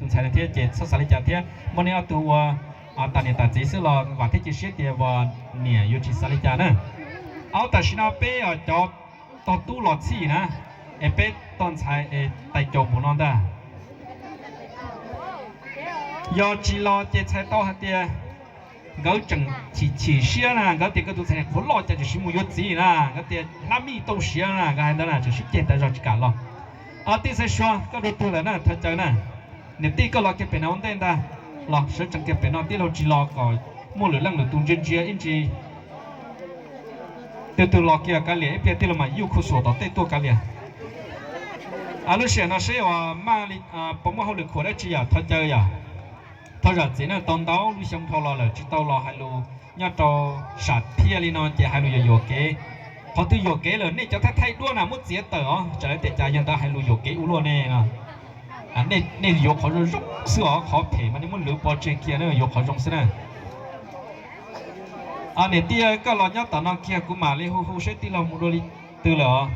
ntxhais no thiab ces txhob xav li cas thiab, muaj nej ob tug ua tas niam tas txiv xwb los vam thiab cia siab tias uas niam yuav tsis xav li cas na. Au, tam sim no peb cov tog tub los txhij na, es peb tog ntxhais es tais caus npaum no ntag. Yog tsis los ces txhais tau hais tias nkawd tseem chim chim siab na, nkawd tias nkawd tus ntxhais qhuav loj cas tseem mus yuav txiv na, nkawd tias hlab mij tau siav na, nkawd hais ntawd na, tseem sib ceg tas zog tsis kam los. Tij Xaiv Suav, koj dua twg lawm na, thov caw na. Niam tij koj los kiag pem no ua ntej ntag, los sawv tsees kiag pem no tij laug tsis los kom muaj lwm leej lwm tus ntsia ntsia ib ntsis. Twg twg los kiag kav liam ib pliag tij laug mam yuj khu xuam tom tej tuaj kav liam. Lub sij hawm no seb uas maj li puas muaj hauj lwm khuam dab tsi yom, thov caw yom. Thov zam txim na, tau ntau lub xyoo dhau los lawm tsis tau los hais lus nyob rau sam thiaj li no ces hais lus yuam yuam kev. Qhov twg yuam kev lawm nej cov thaij thaij duab na muab txiav tawm os, tsam lawv tias cas yog ntawd hais lus yuam kev ua luaj ne no. Nej yuav qhov zoo zoo xwb os, qhov phem mas nej muab lwv pov tseg kiag na, yuav qhov zoo xwb na. Niam tij, koj los nyob tom no kiag kuv mam li hu hu seb tij laug mus dua li twg lawm os.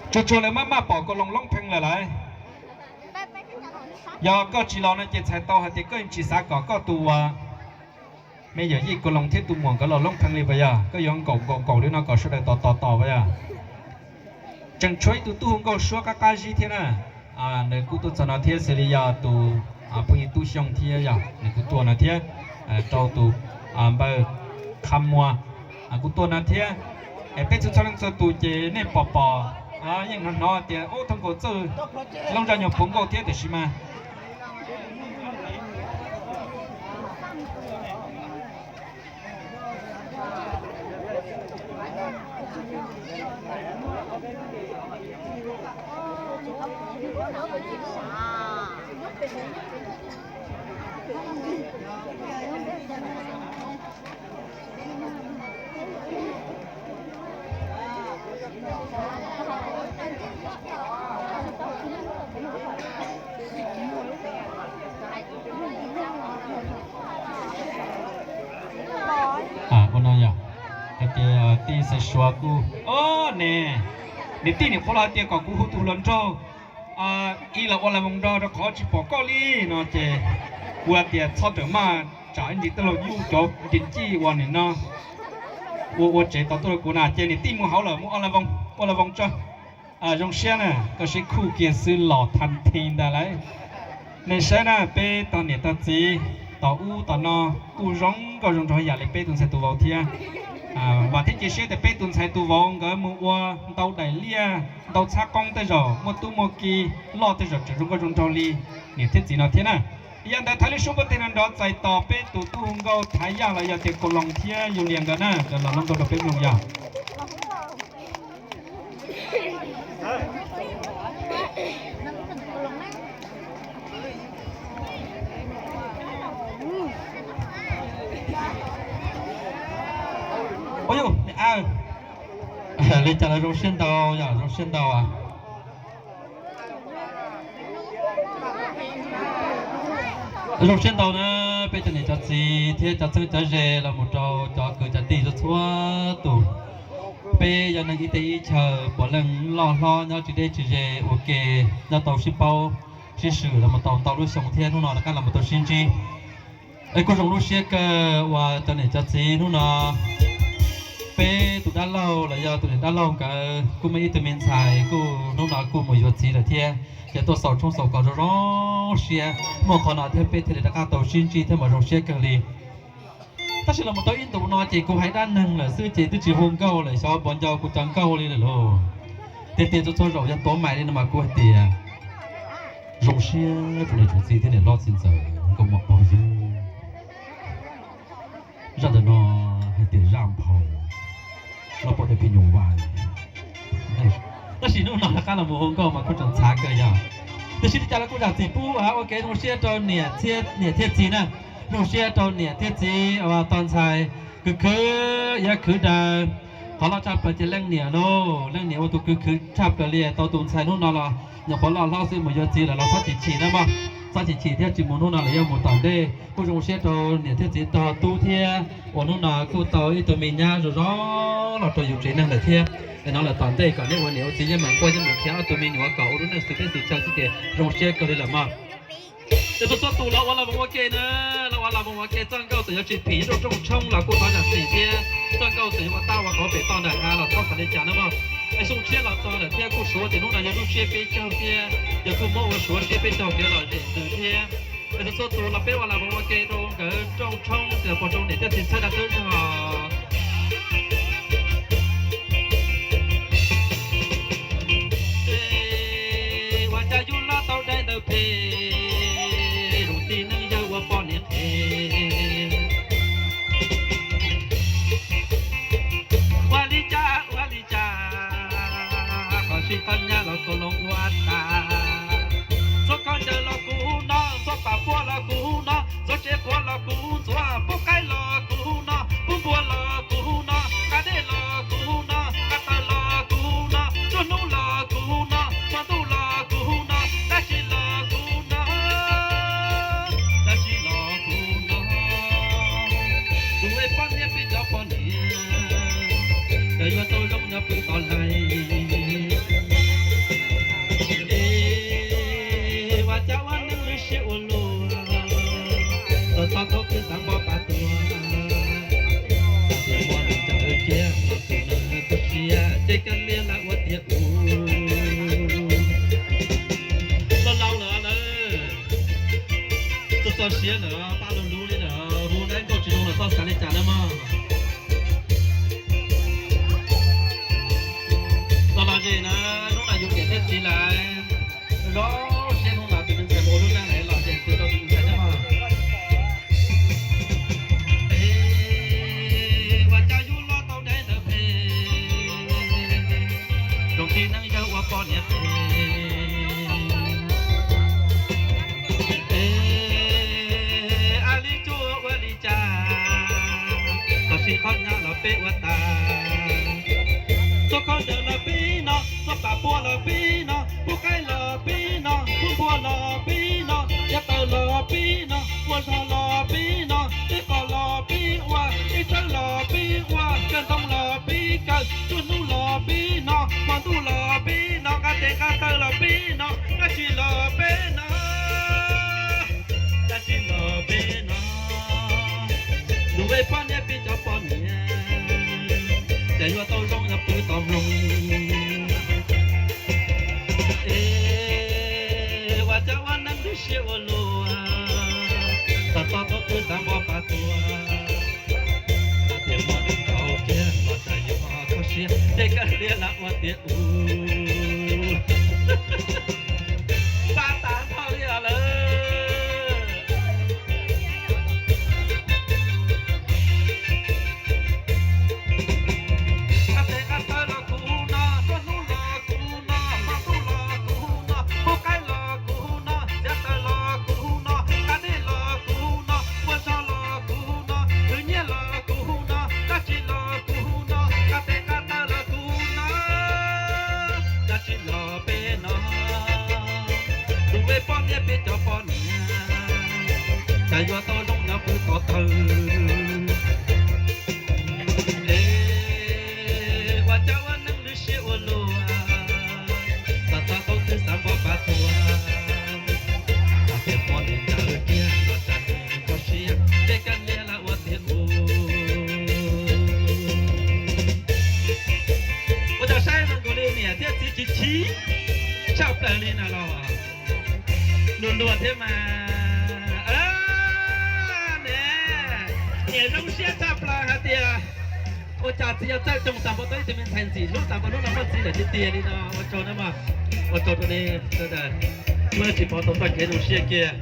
Tsuag tsuag lawv maj maj pom Kaus Loos Loob Pheej lawm lauj. Yog koj tsis los no ces txhais tau hais tias koj yeej tsis xav kom koj tus uas me yawm yij Kaus Loos thiab tus muam nkawd los Loob Pheej li puas yog? Koj yuav nkaum nkaum nkaum li no kom sawv daws tos tos tos puas yog? Tseem tshuav ib tug tub hu nkauj suab qab qab zib thiab na. Nws kuj tuaj txog no thiab, xws li yog tus phooj ywg Tub Xyooj thiab yog nws kuj tuaj no thiab, rau tus npawg Qha Muas kuj tuaj no thiab. Es peb txhua txhua leej txhua tus ces nej pom pom yeej hnov hnov tias ub thooj nkaus txawj looj zaj nyuag puv nkauj thiab tiam sis mas Ua no yog hais tias tij Xaiv Suav kuj, o ne, niam tij niam qhuav los hais tias kom kuv hu tus hluas nraug ib los ua las voos nrog rau qhov tsis pom koj li no ces kuv hais tias txhob rawm maj, tsam ib ntsis tej laug yuj cov nce ncij uas nim no ua ua tsev tau tuaj rau kuv na, ces niam tij mus hauv lawm, mus ua las voos tso. Zoo siab na, koj sib khuj kiag xwb los thaj thi ntag lauj. Nej saib na, peb tog niam tog txiv tom ub tom no kuj zoo nkauj zoo nraug yam li peb tus ntxhais tus vauv thiab. Vam thiab cia siab tias peb tus ntxhais tus vauv nkawd mus ua ntau daim liaj ntau txhab qoob tej zaum muaj tub muaj ki loj tej zaum tseem zoo nkauj zoo nraug li niam thiab txiv no thiab na. Yog ntawd thaiv lub suab pov teg no nrov txais tos peb tus tub hu nkauj Thav Yaj los yog tias Kaus Loos thiab Yus Lias nkawd na, nkawd los looj nkauj rau peb mloog yog. Li cas los zoo siab ntau yom, zoo siab ntau. Zoo siab ntau na, peb cov niam cov txiv thiab cov txheeb cov ze los mus rau cov kwv cov tij txhua txhua tus. Peb yog neeg ib teb ib chaw puav leej loj hlob nyob tsis deb tsis ze ua ke, nyob tau sib paub sib swm los mus tau ntau lub xyoo thiab hnub no rov qab los mus tau sib ntsib. Es kuj zoo lub siab kawg uas cov niam cov txiv hnub no peb tus dab laug los yog tus niam dab laug nkawd kuj muaj ib tug me ntxhais kuj hnub no kuj mus yuav txiv lawm thiab, ces tuaj xaus tshoob xaus kos zoo zoo siab. Muaj qhov no thiab peb thiaj li rov qab tau sib ntsib thiab mas zoo siab kawg li. Tab sis los mus tau ib ntus no ces kuv hais dab neeg lawm xwb ces twb tsis hu nkauj lawm, xyov puas nco kuv cov nkauj li lawm lauj. Tiag tiag txhua txhua zaus yog tuav mais li no mas kuv hais tias zoo siab tsoom niam tsoom txiv thiab niam hlob txiv ntxawm nkauj muam pog yug. Zaj ntawm no hais tias zaj nphau los pom tias phim nyuj vais. Tab sis hnub no rov qab los mus hu nkauj mas kuj tseem ntxhav kawg yog. Tiam sis li cas los kuj zam txim pub ua kev zoo siab rau niam thiab txiv na. Zoo siab rau niam thiab txiv uas tog ntxhais khwv khwv iav khwv daws. Qhov loj tshaj plaws ces leej niam lauj, leej niam ua tus khwv khwv tshaj plaws li tau tus ntxhais hnub no los nyuam qhuav loj hlob xwb mus yuav txiv lawm los txhob chim chim na mog. pab chim chim thiab tsis mus hnub no lawm yuav mus tom ntej. Kuj zoo siab rau niam thiab txiv tog tub thiab uas hnub no kuj tau ib tug me nyab zoo zoo los rau yus tsev neeg lawm thiab. Es no lawm tom ntej kom nej ua niam ua txiv yeej meem quaj yeej meem qhia ob tug me nyuam kom ua lub neej xws teb xws chaw xwb ces zoo siab kawg li lawm mog. Ces txhua txhua tus los ua las voos ua ke na, los ua las voos ua ke txoj nkauj txawm yuav tsis phim ib zaug rooj tshoob los kuj thov zam txim thiab, txoj nkauj txawm yuav ua tab ua qauv pem toj nram hav los txhob xav li cas na mog. Es xyoo tshiab los txog lawm thiab kuj suav tias hnub no yog lub tsiab peb caug thiab yog kuj muab ua suav tsiab peb caug kev los zem ntws thiab. Es txhua txhua tus los peb ua las voos ua ke rau nkawd rooj tshoob tias puas rau niam thiab txiv txhawb dag txhawb zog. Ua cas yus los tau dai ntawd phem, zoo tib neeg yawg ua poj niam qhev. Ua li cas ua li cas, qhov sib qhov nyab los kuv loo ua tas. Txhua khaub ncaws los kuv noj, txhua pam puab los kuv noj, txhua tsev quav los kuv ntxuav, pub qaib los kuv noj, pub npua los kuv noj, nqa dej los kuv noj, nqa taws los kuv noj, nruab hnub los kuv noj, hmo ntuj los kuv noj, dab tsi los kuv noj, dab tsi los kuv noj. Kuv ua poj niam peb cov poj niam, cas yuav tau zoo nyob pw tod lais. Es ua cas ua neej lub siab ua luaj, txog thaum twg xav npog pas tuag. Tias muaj neeg ncaws kiag los tus neeg koj siab, ces koj liam lawv ua tiag ub. Laus laus lawm na, txog txog siav lawm, pab lug lug li lawm, hu dab nkauj tsis zoo los txhob xav li cas na mog. Los los ze na, hnub no yus niam thiab txiv lawm, zoo siab hnub no tus me ntxhais mus ua lub neej lawm los zem ntws rau tus me ntxhais thiab mog. Es ua cas yus los tau dai ntawd phem, zoo tib neeg yawg ua poj niam qhev. Es a li cuj ua li cas, qhov sib qhov nyab los peb ua tas. Txhua khaub ncaws los peb noj, txhua pam puab los peb noj, pub qaib los peb noj, pub npua los peb noj, yav taws los peb noj, ua zog los peb noj, tej qos los peb ua, tej tsawb los peb ua, kaw ntoo los peb kaw, nruab hnub los peb noj, hmo ntuj los peb noj, nqa tes nqa taw los peb noj, dab tsi los peb noj, dab tsi los peb noj. Tus ua poj niam peb cov poj niam, cas yuav tau zoo nyob pw tod mloog. Es ua cas ua neej lub siab ua luaj, txog thaum twg xav npog pas tuag. Tias muaj neeg ncaws kiag los cas yuav kho siab, ces koj liam lawv ua tiag ub. Pab tas nrho li os lawm. Nqa tes nqa taw los kuv noj, nruab hnub los kuv noj, hmo ntuj los kuv noj, pub qaib los kuv noj, yav taws los kuv noj, nqa dej los kuv noj, ua zog los kuv noj, khwv nyiaj los kuv noj, dab tsi los kuv noj, nqa tes nqa taw los kuv noj, dab tsi los peb noj. Tus ua poj niam peb cov poj niam, cas yuav tau zoo nyob pw tod tawg. Es ua cas ua neej lub siab ua luaj, txog thaum twg xav npog pas tuag. Tias muaj neeg ncaws kiag los cas yuav kho siab, ces koj liam lawv ua tiag ub. Ua cas saib zoo nkaus li niam thiab txiv chim chim tshaj plaws li na los. Luag luag thiab mas. Ne, niam zoo siab tshaj plaws hais tias ua cas txiv yuav txawj coj tag npaum tau ib tug me ntxhais ntxim hlub tag npaum hnub no muaj txiv lawm tiag tiag li no. Ua tsaug na mog, ua tsaug rau nej sawv daws, muaj tsis pov tau txoj kev zoo siab kiag.